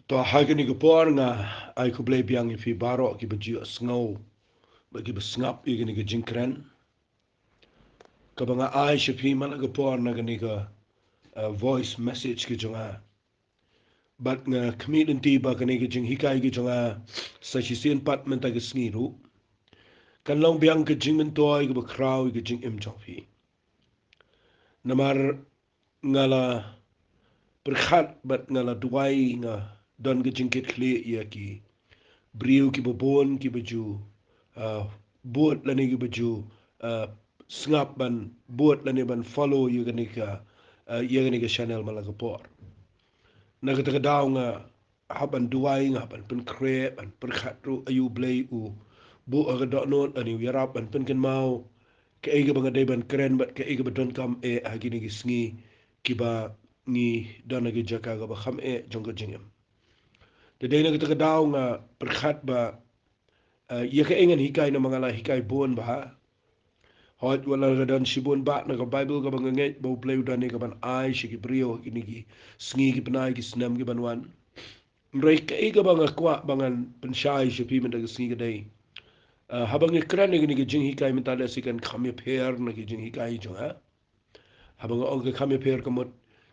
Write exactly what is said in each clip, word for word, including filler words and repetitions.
To ha kane ka por nga ai khublei biang ïa phi baroh kiba ju ïohsngew bad kiba sngap ïa kane ka jingkren kaba nga ai sha phi man la ka por na kane ka, uh, voice message ka jong nga. Bad nga khmih lynti ba kane ka jinghikai ka jong nga sa shisien pat mynta ka sngi ruh kan long biang ka jingmyntoi kaba khraw ïa ka jingim jong phi. Namar nga la pyrkhat bad nga la duwai, nga don ka jingkitkhlieh ïa ki briew kiba bun kiba ju, ah, bud lane kiba ju, ah, sngap ban bud lane ban follow ïa kane ka, ah, ïa kane ka channel man la ka por. Na kata ka daw nga hap ban duwai, nga hap ban pynkhreh, ban pyrkhat ruh ïa U Blei u buh ha ka dohnud lane u ïarap ban pynkynmaw kaei kaba nga dei ban kren bad kaei kaba donkam eh ha kine ki sngi kiba ngi don ha ki jaka kaba kham eh jong ka jingim. Te dei na kata ka daw nga pyrkhat ba, eh, ïa kaei ngan hikai namar nga la hikai bun bha. Hooid, wat la ka don shibun bah na ka Baibl kaba nga ngeit ba U Blei u don ïa ka ban ai sha ki briew ha kine ki sngi ki bnai ki snem ki ban wan. Hynrei kaei kaba nga kwah ba ngan pynshai sha phi mynta ka sngi ka dei, ah, haba nga kren ïa kane ka jinghikai mynta lehse kan kham ïapher na ka jinghikai jong nga. Haba nga ong ka kham ïapher ka mut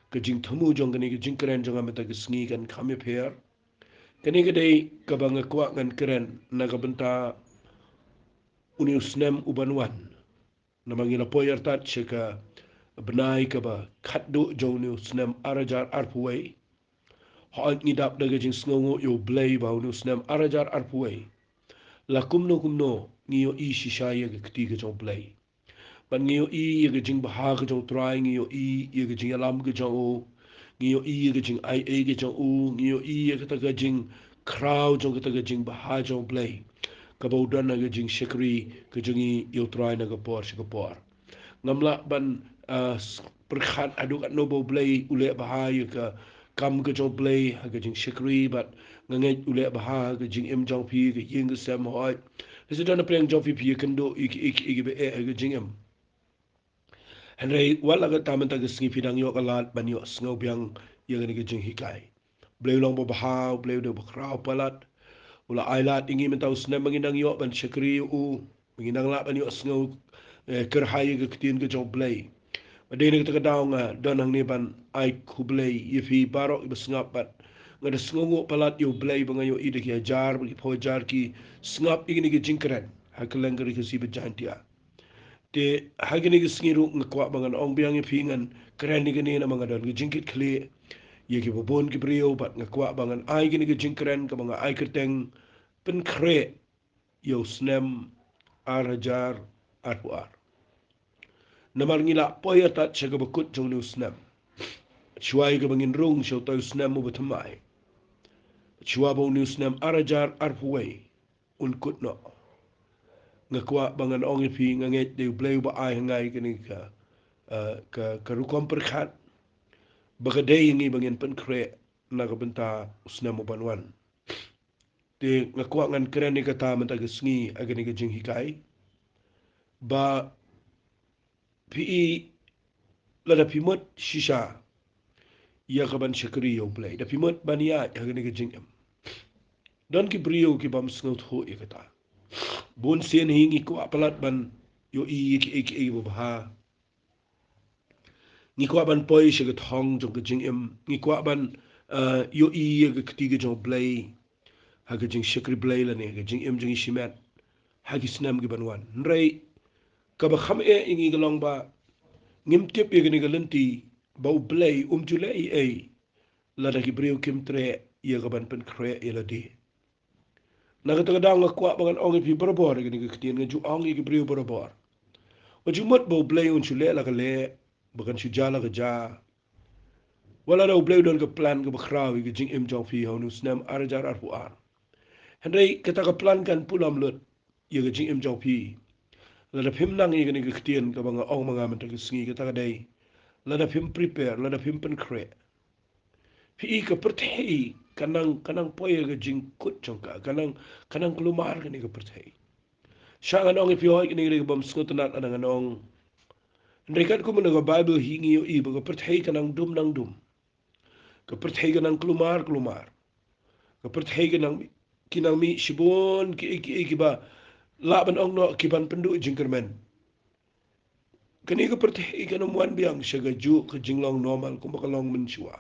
ka jingthmu jong kane ka jingkren jong nga mynta ka sngi kan kham ïapher. Kane ka dei kaba nga kwah ngan kren na ka bynta une u snem u ban wan. Namar ngi la poi artat sha ka bnai kaba khatduh jong une u snem ar hajar arphew wei. Hooid, ngi dap da ka jingsngewnguh ïa U Blei ba une u snem ar hajar arphew wei la kumno kumno ngi ïohi shisha ïa ka kti ka jong U Blei. Bad ngi ïohi ïa ka jingbha ka jong U Trai, ngi ïohi ïa ka jingïalam ka jong u, ngi ïohi ïa ka jingaiei ka jong u, ngi ïohi ïa kata ka jingkhraw jong kata ka jingbha jong U Blei kaba u don ha ka jingshakri ka jong ngi ïa U Trai na ka por sha ka por. Ngam lah ban, ah, s-, pyrkhat haduh katno ba U Blei u leh bha ïa ka kam ka jong U Blei ha ka jingshakri bad nga ngeit u leh bha ha ka jingim jong phi, ka ïing ka sem, hooid. Lehse don na pdeng jong phi phi ïakynduh ïa ki, ïa ki, ïa kiba eh ha ka jingim. Hynrei wat la katta mynta ka sngi phi dang ïoh ka lad ban ïohsngew biang ïa kane ka jinghikai. Blei u long ba bha, Blei u dei ba khraw palat. U la ai lad ïa ngi mynta u snem ba ngin nang ïoh ban shakri ïa u, ba ngin nang lah ban ïohsngew, eh, kyrhai ïa ka ktien ka jong U Blei. Bad dei na kata ka daw nga don hangne ban ai khublei ïa phi baroh kiba sngap bad nga da sngewnguh palat ïa U Blei ba nga ïohi da ki hajar bad ki phew hajar ki sngap ïa kine ki jingkren ha kylleng ka Ri Khasi bad Jaiñtia. Te ha kine ki sngi ruh nga kwah ba ngan ong biang ïa phi, ngan kren ïa kine namar nga don ka jingkitkhlieh ïa kiba bun ki briew bad nga kwah ba ngan ai kine ki jingkren kaba nga ai kyrteng Pynkhreh ïa u snem ar hajar arphew ar. Namar ngi la poi artat sha kaba kut jong une u snem. Shuwa ïa kaba ngin rung sha utai u snem uba thymmai, shuwa ba une u snem ar hajar arphew wei un kut noh. Nga kwah ba ngan ong ïa phi, nga ngeit dei U Blei uba ai ha nga ïa kane ka, eh, ka, ka rukom pyrkhat ba ka dei ïa ngi ba ngin pynkhreh na ka bynta u snem u ban wan. Te nga kwah ngan kren ïa kata mynta ka sngi ha kane ka jinghikai ba phi i, lada phi mut shisha ïa ka ban shakri ïa U Blei, da phi mut ban ïaid ha kane ka jingim. Don ki briew ki bym sngewthuh ïa kata. Bun sien hi ngi kwah palat ban ïohi ïa kiei kiei ba bha. Ngi kwah ban poi sha ka thong jong ka jingim. Ngi kwah ban, eh, ïohi ïa ka kti ka jong U Blei ha ka jingshakri Blei lane ha ka jingim jong ngi shimet ha ki snem ki ban wan. Hynrei kaba kham eh ïa ngi ka long ba ngim tip ïa kane ka lynti ba U Blei um ju leh ei ei lada ki briew kim treh ïa ka ban pynkhreh ïa lade. Na kata ka daw nga kwah ba ngan ong ïa phi barabor ïa kane ka ktien, nga ju ong ïa ki briew barabor. Wat ju mut ba U Blei un shu leh la ka leh, ba kan shu jia la ka jia. Wat la da U Blei u don ka plan kaba khraw ïa ka jingim jong phi ha une u snem ar hajar arphew ar. Hynrei kata ka plan kan pulom lut ïa ka jingim jong phi lada phim nang ïa kane ka ktien kaba nga ong ma nga mynta ka sngi, kata ka dei lada phim prepare, lada phim pynkhreh. Phi i ka pyrthei ka nang, ka nang poi ha ka jingkut jong ka, ka nang, ka nang kulmar kane ka pyrthei. Sha ngan ong ïa phi, hooid, kane ka dei kaba bym sngewtynnat lada ngan ong. Hynrei katkum na ka Baibl hi ngi ïohi ba ka pyrthei ka nang dum nang dum. Ka pyrthei ka nang kulmar kulmar. Ka pyrthei ka nang mih, ki nang mih shibun ki, ki, ki, kiba lah ban ong noh ki ban pynduh jingkyrmen. Kane ka pyrthei kan ym wan biang sha kajuh ka jinglong normal kumba ka long mynshuwa.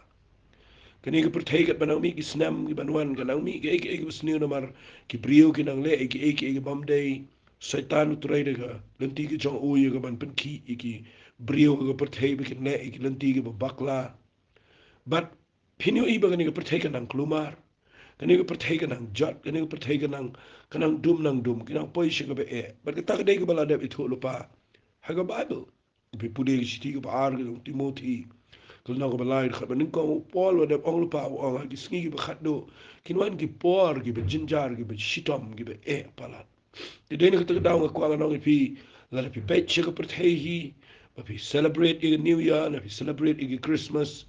Kane ka pyrthei kat ba nang mih ki snem ki ban wan, ka nang mih kaei kaei kaba sniew namar ki briew ki nang leh ïa kaei kaei kaba ym dei. Soitan u trei da ka lynti ka jong u ïa ka ban pynkhih ïa ki briew ha ka pyrthei ba kin leh ïa ki lynti kiba bakla. Bad phin ïohi ba kane ka pyrthei ka nang kulmar. Kane ka pyrthei ka nang jot, kane ka pyrthei ka nang, ka nang dum nang dum, ka nang poi sha kaba eh. Bad kata ka dei kaba la dep ithuh lypa ha ka Baibl. Phi pule ka shithi kaba ar ka jong u Timothi, ka lynnong kaba lai, dkhot ba nyngkong, u Paul u la dep ong lypa, u ong ha ki sngi kiba khatduh kin wan ki por kiba jynjar, kiba shitom, kiba eh palat. Te dei na kata ka daw nga kwah ngan ong ïa phi, lada phi peit sha ka pyrthei hi, ba phi celebrate ïa ka New Year, ne phi celebrate ïa ka Christmas,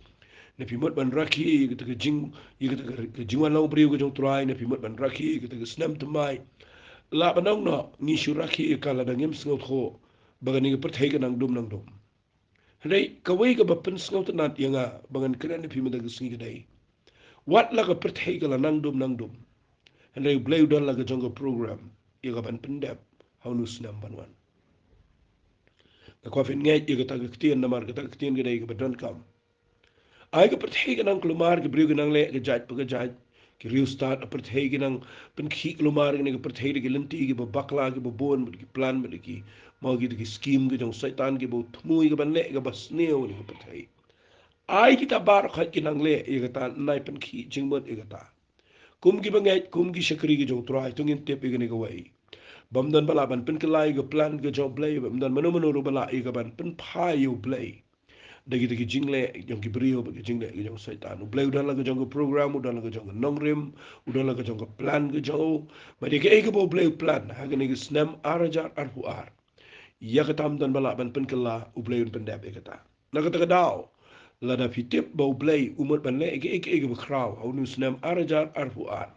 ne phi mut ban rakhe ïa kata ka jing, ïa kata ka, ka jingwan long briew ka jong U Trai, ne phi mut ban rakhe ïa kata ka snem thymmai. Lah ban ong noh ngi shu rakhe ïa ka lada ngim sngewthuh ba kane ka pyrthei ka nang dum nang dum. Hynrei kawei kaba pynsngewtynnat ïa nga ba ngan kren ïa phi mynta ka sngi ka dei, wat la ka pyrthei ka la nang dum nang dum, hynrei U Blei u don la ka jong ka program ïa ka ban pyndep ha une u snem ban wan. Nga kwah phin ngeit ïa kata ka ktien namar kata ka ktien ka dei kaba donkam. Ai ka pyrthei ka nang kulmar, ki briew ki nang leh ka jait pa ka jait. Ki riewstad ha pyrthei ki nang pynkhih kulmar ïa kane ka pyrthei da ki lynti kiba bakla kiba bun, bad ki plan, bad ki, mo, ki, ki skim ki jong Soitan kiba u thmu ïa ka ban leh kaba sniew ïa ka pyrthei. Ai kita baroh khoit ki nang leh ïa kata, nai pynkhih jingmut ïa kata. Kum kiba ngeit, kum ki shakri ki jong U Trai, to ngin tip ïa kane kawei. Bym don ba lah ban pynkylla ïa ka plan ka jong U Blei, bym don mano mano ruh ba lah ïa ka ban pynphai ïa U Blei da kita ki jingleh jong ki briew bad ki jingleh ki jong Soitan. U Blei u don la ka jong ka program, u don la ka jong ka nongrim, u don la ka jong ka plan ka jong u. Bad ïa kaei kaba U Blei u plan ha kane ka snem ar hajar arphew ar, ïa kata ym don ba lah ban pynkylla, U Blei un pyndep ïa kata. Na kata ka daw, lada phi tip ba U Blei u mut ban leh ïa kaei kaei kaba khraw ha une u snem ar hajar arphew ar,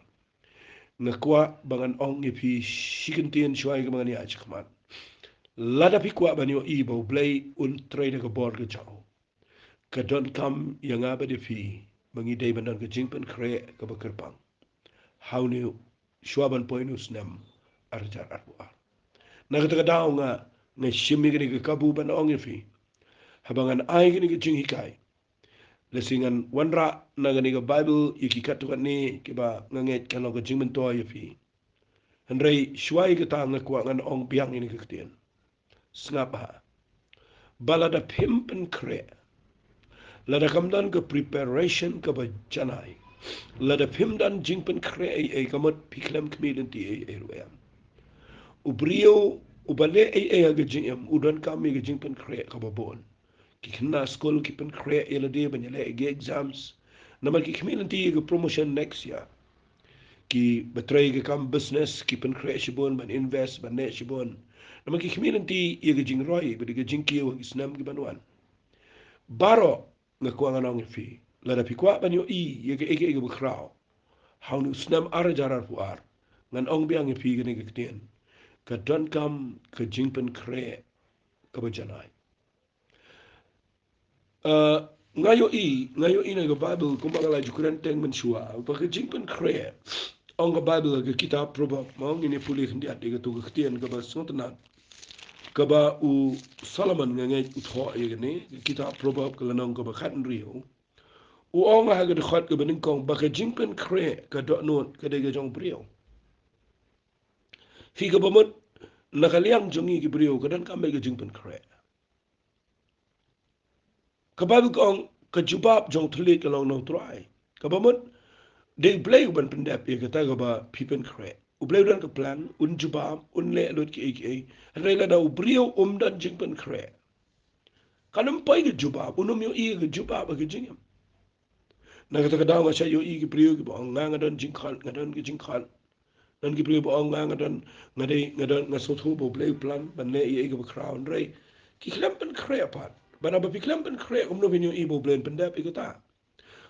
nga kwah ba ngan ong ïa phi shi kyntien shuwa ïa kaba ngan ïaid shakhmat. Lada phi kwah ban ïohi ba U Blei un trei da ka bor ka jong u, ka donkam ïa nga bad ïa phi ba ngi dei ban don ka jingpynkhreh kaba kyrpang ha une u, shuwa ban poi une u snem ar hajar arphew ar. Na kata ka daw nga, nga shim ïa kane ka kabu ban ong ïa phi, haba ngan ai kane ka jinghikai, lehse ngan wanrah na kane ka Baibl ïa ki katto katne kiba nga ngeit kan long ka jingmyntoi ïa phi. Hynrei shuwa ïa kata nga kwah ngan ong biang ïa kane ka ktien. Sngap ha. Ba lada phim pynkhreh, lada kam don ka preparation kaba janai, lada phim don jingpynkhreh ei ei, ka mut phi khlem khmih lynti ei ei ruh em. U briew uba leh ei ei ha ka jingim u donkam ïa ka jingpynkhreh kaba bun. Ki khynnah skul ki pynkhreh ïa lade ban ïaleh ïa ki exams, namar ki khmih lynti ïa ka promotion next year. Kiba trei ka kam business ki pynkhreh shibun ban invest, ban leh shibun, namar ki khmih lynti ïa ka jingroi bad ïa ka jingkiew ha ki snem ki ban wan. Baroh nga kwah ngan ong ïa phi, lada phi kwah ban ïohi ïa kaei kaei kaba khraw ha une u snem ar hajar arphew ar, ngan ong biang ïa phi kane ka ktien: ka donkam ka jingpynkhreh kaba janai. Uh, nga ïohi, nga ïohi na ka Baibl kumba nga la ju kren teng mynshuwa, ba ka jingpynkhreh, ong ka Baibl ha ka kitab Proverb, mo, ngin ïa pule khyndiat ïa kato ka ktien kaba sngewtynnat kaba u Solomon, nga ngeit, u thoh ïa kane, ka kitab Proverb ka lynnong kaba khathynriew. U ong ha ka dkhot kaba nyngkong ba ka jingpynkhreh ka dohnud ka dei ka jong u briew. Phi, kaba mut na ka liang jong ngi ki briew ka donkam beit ka jingpynkhreh. Ka Baibl ka ong ka jubab jong u thylliej ka long na u Trai. Kaba mut dei U Blei u ban pyndep ïa kata kaba phi pynkhreh. U Blei u don ka plan, un jubab, un leh lut kiei kiei. Hynrei lada u briew um don jingpynkhreh, kan ym poi ka jubab, un ym ïohi ka jubab ha ka jingim. Na kata ka daw nga shait ïohi ki briew kiba ong nga, nga don jingkhot, nga don ka jingkhot. Don ki briew ba ong nga, nga don, nga dei, nga don, nga sngewthuh ba U Blei u plan ban leh ïa kaba khraw, hynrei ki khlem pynkhreh pat. Bad haba phi khlem pynkhreh kumno phin ïohi ba U Blei un pyndep ïa kata?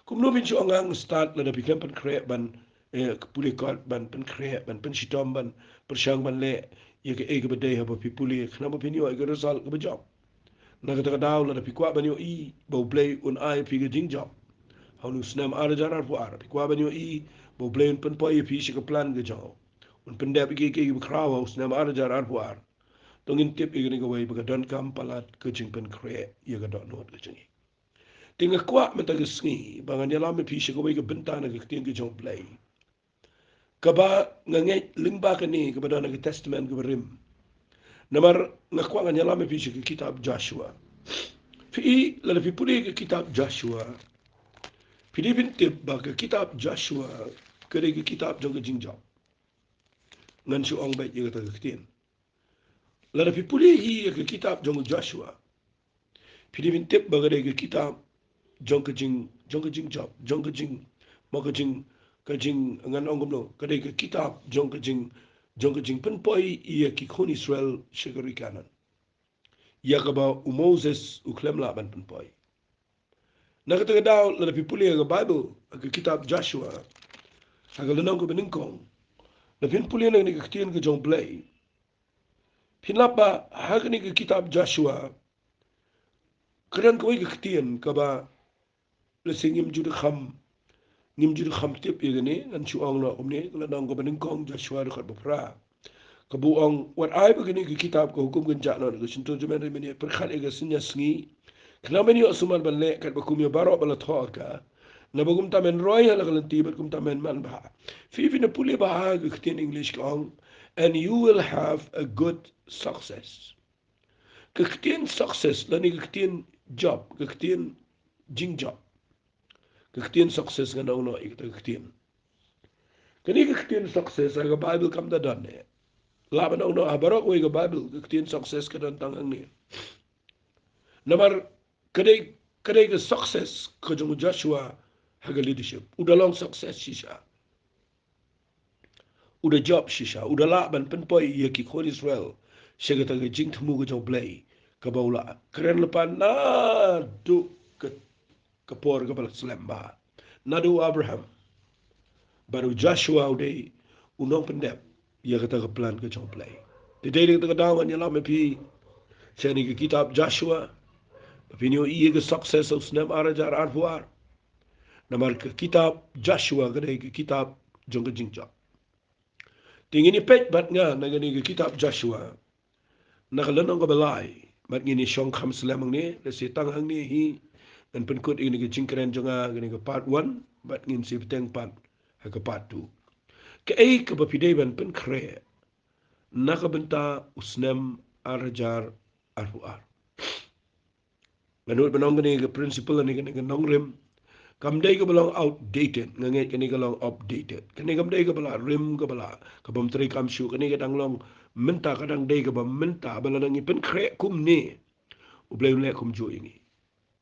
Kumno phin shu ong nga, nga stad, lada phi khlem pynkhreh ban, eh, pule kot, ban pynkhreh, ban pynshitom, ban pyrshang ban leh ïa kaei kaba dei haba phi pule, khnang ba phin ïoh ïa ka result kaba jop. Na kata ka daw lada phi kwah ban ïohi ba U Blei un ai phi ka jingjop, Ha une u snem ar hajar arphew ar, phi kwah ban ïohi ba U Blei un pynpoi ïa phi sha ka plan ka jong u, un pyndep ïa kiei kiei kiba khraw ha u snem ar hajar arphew ar, to ngin tip ïa kane kawei ba ka donkam palat ka jingpynkhreh ïa ka dohnud ka jong ngi. Te nga kwah mynta ka sngi ba ngan ïalam ïa phi sha kawei ka bynta na ka ktien ka jong U Blei, kaba nga ngeit lyngba kane kaba don ha ka Testament kaba rim. Namar nga kwah ngan ïalam ïa phi sha ka kitab Joshua. Phi, lada phi pule ka kitab Joshua, phi dei ban tip ba ka kitab Joshua ka dei ka kitab jong ka jingjop. Ngan shu ong beit ïa kata ka ktien. Lada phi pule hi ïa ka kitab jong u Joshua, phi dei ban tip ba ka dei ka kitab jong ka jing, jong ka jingjop, jong ka jing, mo ka jing, ka jing, ngan ong kumno, ka dei ka kitab jong ka jing, jong ka jingpynpoi ïa ki khun Israel sha ka ri Kanaan, ïa kaba u Moses u khlem lah ban pynpoi. Na kata ka daw, lada phi pule ha ka Baibl, ha ka kitab Joshua, ha ka lynnong kaba nyngkong, lada phin pule na kane ka ktien ka jong U Blei, phin lap ba ha kane ka kitab Joshua ka don kawei ka ktien kaba lehse ngim ju da kham, ngim ju da kham tip ïa kane. Ngan shu ong noh kumne, ka lynnong kaba nyngkong Joshua dkhot ba phra, kaba u ong, wat ai ba kane ka kitab ka hukum kan jah noh na ka shyntur jong men, hynrei men ïa pyrkhat ïa ka synñia sngi, khnang men ïoh sumar ban leh katba kum ïa baroh ba la thoh ha ka, naba kumta men roi ha la ka lynti bad kumta men manbha. Phi, phin ïa pule ba ha ka ktien English ka ong, "And you will have a good success." Ka ktien success lane ka ktien jop, ka ktien jingjop, ka ktien success, ngan ong noh ïa kata ka ktien. Kane ka ktien success ha ka Baibl kam da don eh. Lah ban ong noh ha baroh kawei ka Baibl ka ktien success ka don tang hangne. Namar ka dei, ka dei ka success ka jong u Joshua ha ka leadership. U da long success shisha. U da jop shisha, u da lah ban pynpoi ïa ki khun Israel sha kata ka jingthmu ka jong U Blei kaba u la kren lypa naduh ka, ka por kaba la slem bha, naduh u Abraham. Bad u Joshua u dei u nongpyndep ïa kata ka plan ka jong U Blei. Te dei da kata ka daw ngan ïalam ïa phi sha kane ka kitab Joshua, ba phin ïohi ïa ka success ha u snem ar hajar arphew ar. Namar ka kitab Joshua ka dei ka kitab jong ka jingjop. Te ngin ïa peit bad nga na kane ka kitab Joshua, na ka lynnong kaba lai, bad ngin ïa shong kham slem hangne, lehse tang hangne hi ngan pynkut ïa kane ka jingkren jong nga, kane ka part one, bad ngin sa bteng pat ha ka part two. Kaei kaba phi dei ban pynkhreh na ka bynta u snem ar hajar arphew ar? Nga nud ban ong kane ka principle ne kane ka nongrim kam dei kaba long outdated, nga ngeit kane ka long updated. Kane kam dei kaba la rim, kaba la, kabym treikam shuh, kane ka dang long mynta, ka dang dei kaba mynta, ba lada ngi pynkhreh kumne, U Blei un leh kumjuh ïa ngi.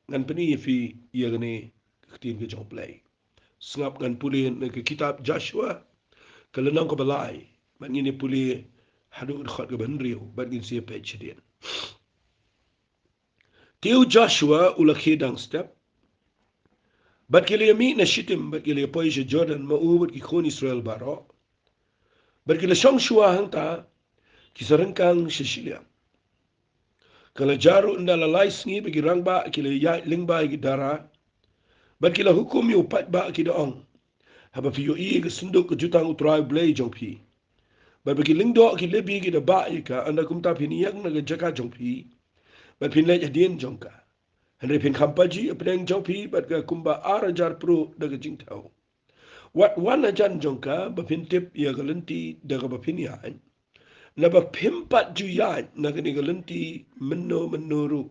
Ngan pyni ïa phi ïa kane ka ktien ka jong U Blei. Sngap, ngan pule na ka kitab Joshua, ka lynnong kaba lai, bad ngin ïa pule haduh ka dkhot kaba hynriew, bad ngin sa ïa peit shadien. Te u Joshua u la khie dang step, bad ki la ïa mih na Shittim, bad ki la ïa poi sha Jordan, ma u bad ki khun Israel baroh. Bad ki la shong shuwa hangta, ki sa ryngkang sha shiliang. Ka la jia ruh ynda la lai sngi, bad ki rangbah ki la ïaid lyngba ïa ki dara, bad ki la hukum ïa u paidbah, ki da ong, haba phi ïohi ïa ka synduk ka jutang U Trai U Blei jong phi, bad ba ki lyngdoh ki Lebi ki da bah ïa ka, ynda kumta phin ïeng na ka jaka jong phi, bad phin leit hadien jong ka. Hynrei phin kham paji hapdeng jong phi bad ka kumba ar hajar pruh da ka jingthew. Wat wan hajan jong ka ba phin tip ïa ka lynti da kaba phin ïaid, naba phim pat ju ïaid na kane ka lynti mynno mynno ruh.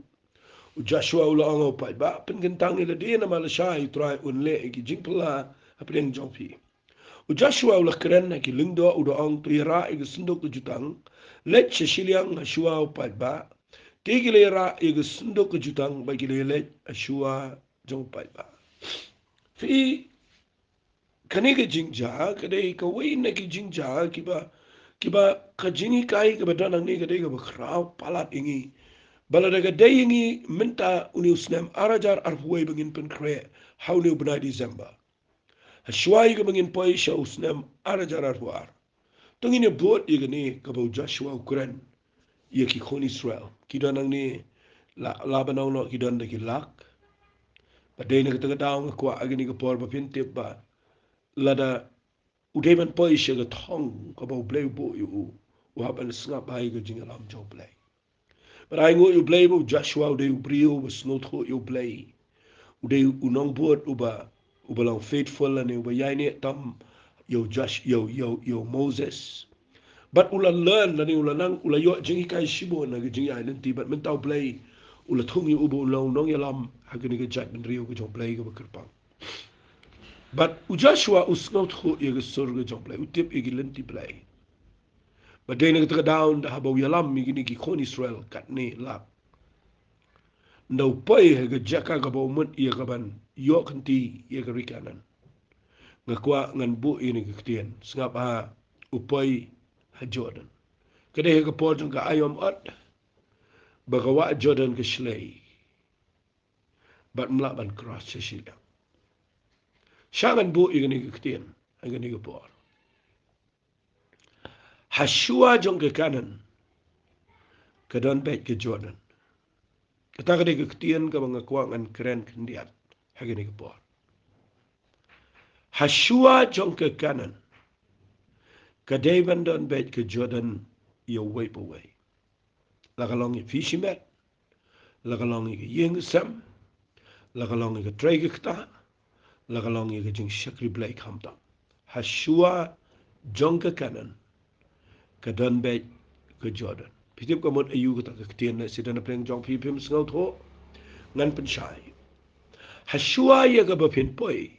U Joshua u la ong ha u paidbah, pynkyntang ïa lade, namar lashai U Trai un leh ïa ki jingphylla hapdeng jong phi. U Joshua u la kren ha ki lyngdoh, u da ong, to ïarah ïa ka synduk ka jutang, leit sha shiliang ha shuwa u paidbah. Te ki la ïarah ïa ka synduk ka jutang bad ki la ïaleit ha shuwa jong u paidbah. Phi, kane ka jingjia ka dei kawei na ki jingjia kiba, kiba ka jinghikai kaba don hangne ka dei kaba khraw palat ïa ngi. Ba lada ka dei ïa ngi mynta, une u snem ar hajar arphew wei ba ngin pynkhreh ha une u bnai December, ha shuwa ïa kaba ngin poi sha u snem ar hajar arphew ar, to ngin ïa bud ïa kane kaba u Joshua u kren ïa ki khun Israel. Ki don hangne, lah, lah ban ong noh ki don da ki lak, Dei na kata ka daw nga kwah ha kane ka por ba phin tip ba lada u dei ban poi sha ka thong kaba U Blei u buh ïa u, u hap ban sngap bha ïa ka jingïalam jong U Blei. Bad ai nguh ïa U Blei ba u Joshua u dei u briew uba sngewthuh ïa U Blei. U dei u nongbud uba, uba long faithful lane uba ïaineh tam ïa u Josh, ïa u, ïa u, ïa u Moses. Bad u la learn lane u la nang, u la ïoh jinghikai shibun na ka jingïaid lynti, bad mynta U Blei u la thung ïa u ba un long u nongïalam ha kane ka jaitbynriew ka jong U Blei kaba kyrpang. Bad u Joshua u sngewthuh ïa ka sur ka jong U Blei, u tip ïa ki lynti Blei. Bad dei na kata ka daw ynda haba u ïalam ïa kine ki khun Israel katne lak, ynda u poi ha ka jaka kaba u mut ïa ka ban ïoh kynti ïa ka ri Kanaan, nga kwah ngan buh ïa kane ka ktien, sngap bha, u poi ha Jordan. Ka dei ha ka por jong ka aïom ot ba ka wah Jordan ka shlei, bad ym lah ban cross sha shiliang. Sha ngan buh ïa kane ka ktien ha kane ka por. Ha shuwa jong ka Kanaan ka don beit ka Jordan. Kata ka dei ka ktien kaba nga kwah ngan kren khyndiat ha kane ka por. Ha shuwa jong ka Kanaan ka dei ban don beit ka Jordan ïa uwei pa uwei. La ka long ïa phi shimet, la ka long ïa ka ïing ka sem, la ka long ïa ka trei ka ktah, la ka long ïa ka jingshakri Blei khamtam. Ha shuwa jong ka Kanaan ka don beit ka Jordan. Phi tip ka mut aïu kata ka ktien, lehse da na pdeng jong phi phim sngewthuh, ngan pynshai. Ha shuwa ïa kaba phin poi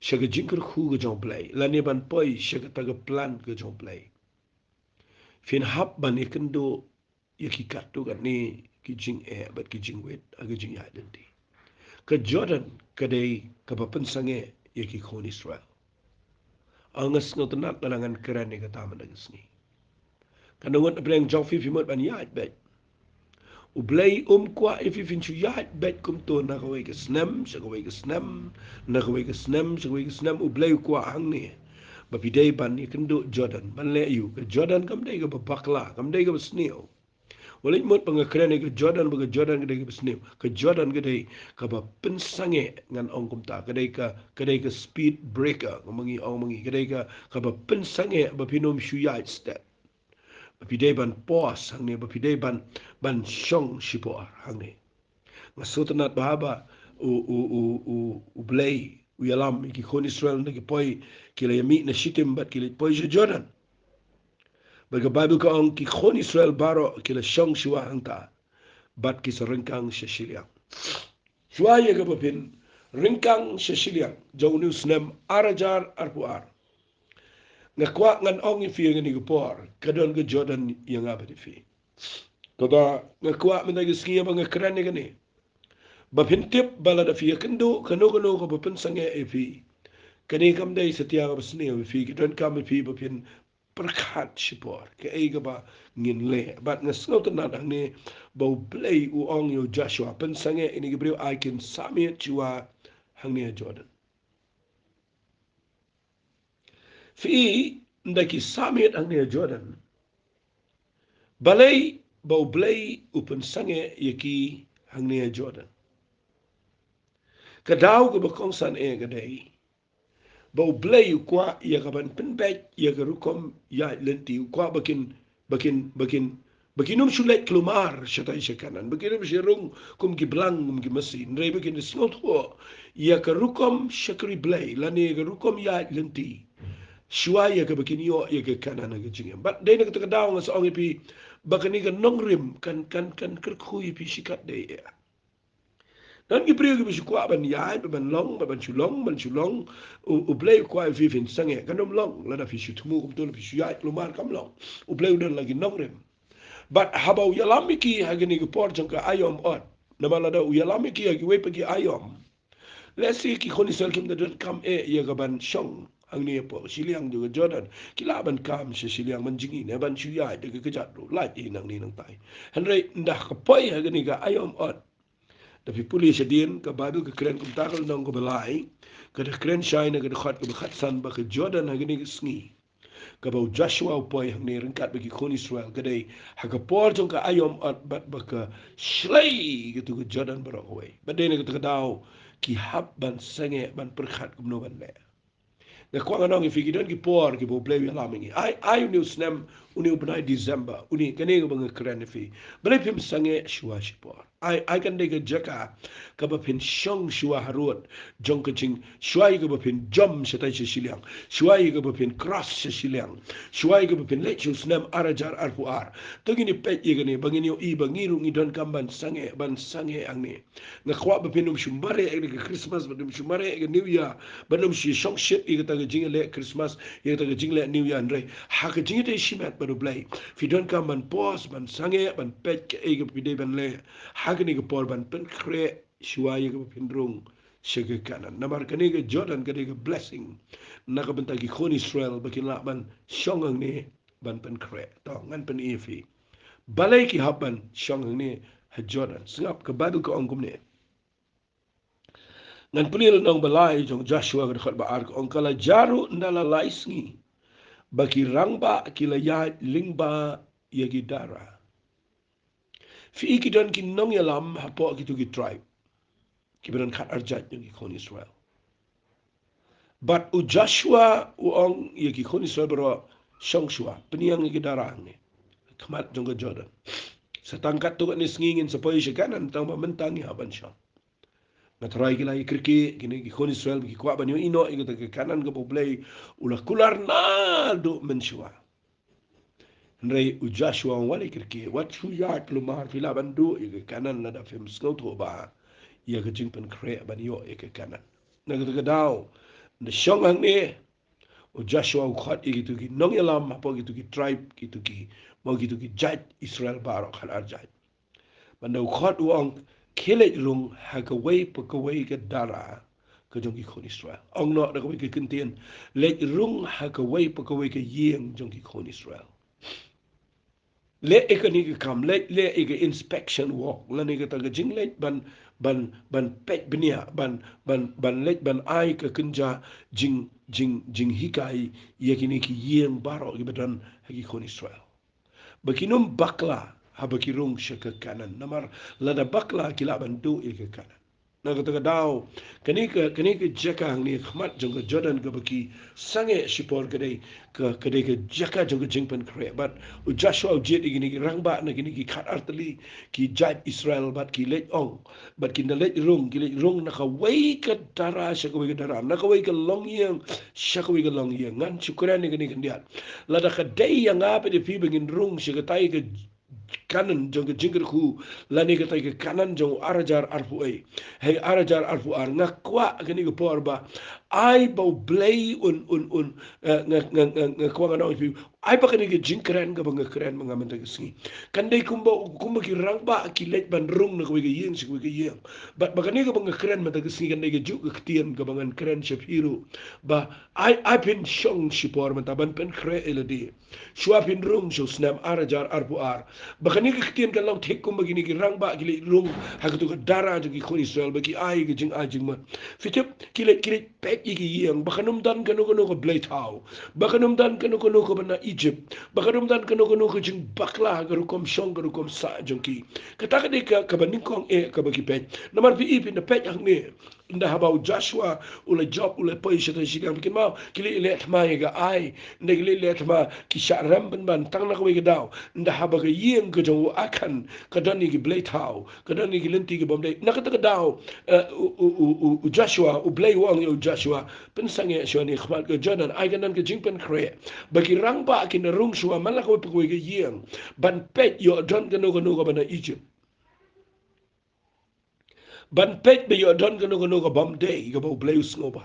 sha ka jingkyrkhu ka jong U Blei lane ban poi sha kata ka plan ka jong U Blei, phin hap ban ïakynduh ïa ki katto katne ki jingeh bad ki jingwit ha ka jingïaid lynti. Ka Jordan ka dei kaba pynsangeh ïa ki khun Israel. Nga sngewtynnat lada ngan kren ïa kata mynta ka sngi. Ka nongut na pdeng jong phi phi mut ban ïaid beit. U Blei um kwah ïa phi phin shu ïaid beit kumto na kawei ka snem sha kawei ka snem, na kawei ka snem sha kawei ka snem. U Blei u kwah hangne ba phi dei ban ïakynduh Jordan. Ban leh aïu? Ka Jordan kam dei kaba bakla, kam dei kaba sniew. Wat leit mut ba nga kren ïa ka Jordan ba ka Jordan ka dei kaba sniew. Ka Jordan ka dei kaba pynsangeh, ngan ong kumta, ka dei ka, ka dei ka speed breaker, kumba ngi ong ma ngi, ka dei ka, kaba pynsangeh ba phin ym shu ïaid stet. Ba phi dei ban pause hangne, ba phi dei ban, ban shong shipor hangne. Nga sngewtynnat bha ba u, u, u, u, U Blei u ïalam ïa ki khun Israel ynda ki poi, ki la ïamih na Shittim bad ki la poi sha Jordan. Bad ka Baibl ka ong ki khun Israel baroh ki la shong shuwa hangta bad ki sa ryngkang sha shiliang. Shuwa ïa kaba phin ryngkang sha shiliang jong une u snem ar hajar arphew ar, nga kwah ngan ong ïa phi ha kane ka por, ka don ka Jordan ïa nga bad ïa phi. Kaba nga kwah mynta ka sngi ba nga kren ïa kane, ba phin tip ba lada phi ïakynduh kano kano kaba pynsangeh ïa phi, kane kam dei satia kaba sniew ïa phi, ka donkam ïa phi ba phin pyrkhat shipor kaei kaba ngin leh. Bad nga sngewtynnat hangne ba U Blei u ong ïa u Joshua, pynsangeh ïa kine ki briew, ai kin submit shuwa hangne ha Jordan. Phi, ynda ki submit hangne ha Jordan, balei ba U Blei u pynsangeh ïa ki hangne ha Jordan? Ka daw kaba kongsan eh ka dei ba U Blei u kwah ïa ka ban pynbeit ïa ka rukom ïaid lynti, u kwah ba kin, ba kin, ba kin, ba kin ym shu leit kulmar shatai sha Kanaan, ba kin ym shu rung kum ki blang kum ki masi, hynrei ba kin sngewthuh ïa ka rukom shakri Blei lane ka rukom ïaid lynti, shuwa ïa kaba kin ïoh ïa ka Kanaan ha ka jingim. Bad dei na kata ka daw nga sa ong ïa phi ba kane ka nongrim kan, kan, kan kyrkhu ïa phi shikatdei eh. Don ki briew kiba shu kwah ban ïaid, ban long, ban shu long, ban shu long. U, U Blei u kwah ïa phi phin sangeh, kan ym long lada phi shu thmu kumto, lada phi shu ïaid kulmar, kam long. U Blei u don la ki nongrim. Bad haba u ïalam ïa ki ha kine ki por jong ka aïom ot, namar lada u ïalam ïa ki ha kiwei pat ki aïom, lehse ki khun Israel kim da donkam eh ïa ka ban shong hangne hapoh shiliang jong ka Jordan. Ki lah ban kam sha shiliang ban jngi ne ban shu ïaid da ka kjat ruh, lait hi nangne nangtai. Hynrei ynda ka poi ha kane ka aïom ot, da phi pule shadien, ka Baibl ka kren kumta, ka lynnong kaba lai ka da kren shai na ka dkhot kaba khatsan ba ka Jordan ha kane ka sngi kaba u Joshua u poi hangne ryngkat bad ki khun Israel ka dei ha ka por jong ka aïom ot bad ba ka shlei katu ka Jordan baroh kawei. Bad dei na kata ka daw ki hap ban sangeh ban pyrkhat kumno ban leh. Nga kwah ngan ong ïa phi, ki don ki por kiba U Blei u ïalam ïa ngi. Ai, ai une u snem, une u bnai December, une kane kaba nga kren ïa phi. Balei phim sangeh shuwa shipor? Ai, ai kan dei ka jaka kaba phin shong shuwa harud jong ka jing, shuwa ïa kaba phin jom shatai sha shiliang, shuwa ïa kaba phin cross sha shiliang, shuwa ïa kaba phin leit sha u snem ar hajar arphew ar. To ngin ïa peit ïa kane ba ngin ïohi ba ngi ruh ngi donkam ban sangeh, ban sangeh hangne. Nga kwah ba phin ym shu mareh ïa ka Christmas, ba phin ym shu mareh ïa ka New Year, ba phin ym shu shongshit ïa kata ka jingleh Christmas, ïa kata ka jingleh New Year, hynrei ha ka jingïadei shimet bad U Blei, phi donkam ban pause, ban sangeh, ban peit kaei kaba phi dei ban leh ha kane ka por ban pynkhreh shuwa ïa kaba phin rung sha ka Kanaan. Namar kane ka Jordan ka dei ka blessing na ka bynta ki khun Israel ba kin lah ban shong hangne ban pynkhreh. To ngan pyni ïa phi balei ki hap ban shong hangne ha Jordan. Sngap, ka Baibl ka ong kumne. Ngan pule lynnong ba lai jong Joshua ka dkhot ba ar, ka ong, ka la jia ruh ynda la lai sngi ba ki rangbah ki la ïaid lyngba ïa ki dara. Phi i, ki don ki nongïalam hapoh kito ki tribe kiba don khat ar jait jong ki khun Israel. Bad u Joshua u ong ïa ki khun Israel baroh, shong shuwa, pynïeng ïa ki dara hangne, khmat jong ka Jordan. Sa tang katto katne sngi ngin sa poi sha Kanaan, tang ba mynta ngi hap ban shong. Nga tharai ki la ïakyrkieh, kine ki khun Israel, ki kwah ban ïohi noh ïa kata ka Kanaan kaba U Blei u la kular naduh mynshuwa. Hynrei u Joshua u ong, wat ïakyrkieh, wat shu ïaid kulmar, phi lah ban duh ïa ka Kanaan lada phim sngewthuh bha ïa ka jingpynkhreh ban ïoh ïa ka Kanaan. Na kata ka daw, ynda shong hangne, u Joshua u khot ïa kito ki nongïalam hapoh kito ki tribe, kito ki, mo kito ki jait Israel baroh, khat ar jait. Bad u khot u ong, khie leit rung ha kawei pa kawei ka dara ka jong ki khun Israel. Ong noh da kawei ka kyntien, leit rung ha kawei pa kawei ka ïing jong ki khun Israel. Leh ïa kane ka kam, leit leh ïa ka inspection work, lane kata ka jingleit ban, ban, ban peit bniah, ban, ban, ban leit ban ai ka kynja jing, jing, jinghikai ïa kine ki ïing baroh kiba don ha ki khun Israel, ba kin ym bakla haba ki rung sha ka Kanaan. Namar lada bakla, ki lah ban duh ïa ka Kanaan. Na kata ka daw, kane ka, kane ka jaka hangne khmat jong ka Jordan kaba ki sangeh shipor ka dei ka, ka dei ka jaka jong ka jingpynkhreh. Bad u Joshua u jied ïa kine ki rangbah na kine ki khat ar tylli ki jait Israel, bad ki leit ong, bad ki da leit rung, ki leit rung na kawei ka dara sha kawei ka dara, na kawei ka longïing sha kawei ka longïing. Ngan shu kren ïa kane khyndiat. Lada ka dei ïa nga bad ïa phi ba ngin rung sha katai ka Kanaan jong ka jingkyrkhu, lane katai ka Kanaan jong u ar hajar arphew ei, hei, ar hajar arphew ar, nga kwah kane ka por ba ai ba U Blei un, un, un, eh, nga, nga, nga, nga kwah ngan ong ïa phi, ai ba kane ka jingkren kaba nga kren ma nga mynta ka sngi kan dei kumba, kumba ki rangbah ki leit ban rung na kawei ka ïing sha kawei ka ïing. Bad ba kane kaba nga kren mynta ka sngi kan dei kajuh ka ktien kaba ngan kren sha phi ruh, ba ai, ai phin shong shipor mynta ban pynkhreh ïa lade shuwa phin rung sha u snem ar hajar arphew ar. Ba kane ka ktien kan long thik kumba kine ki rangbah ki leit rung ha kato ka dara jong ki khun Israel, ba ki ai ka jingai jingmut. Phi tip, ki leit, ki leit peit ïa ki ïing, ba kan ym don kano kano ka blei thaw, ba kan ym don kano kano kaba na Egypt, ba kan ym don kano kano ka jingbakla, ka rukom shong, ka rukom sah jong ki. Kata ka dei ka, kaba nyngkong eh kaba ki peit. Namar phi i, phin da peit hangne, ynda haba u Joshua u la jop, u la poi shatai shiliang, phi kynmaw, ki leit leh thma ïa ka Ai, ynda ki leit leh thma, ki shah rem pynban. Tang na kawei ka daw, ynda haba ka ïing ka jong u Achan ka don ïa ki blei thaw, ka don ïa ki lynti ki bym dei, na kata ka daw, eh, u, u, u, u, u Joshua, U Blei u ong ïa u Joshua, pynsangeh shuwa ne khmat ka Jordan, ai kan don ka jingpynkhreh, ba ki rangbah kin da rung shuwa man la kawei pa kawei ka ïing ban peit ïoh don kano kano kaba na Egypt. Ban peit ba ïoh don kano kano ka bym dei kaba U Blei u sngewbha.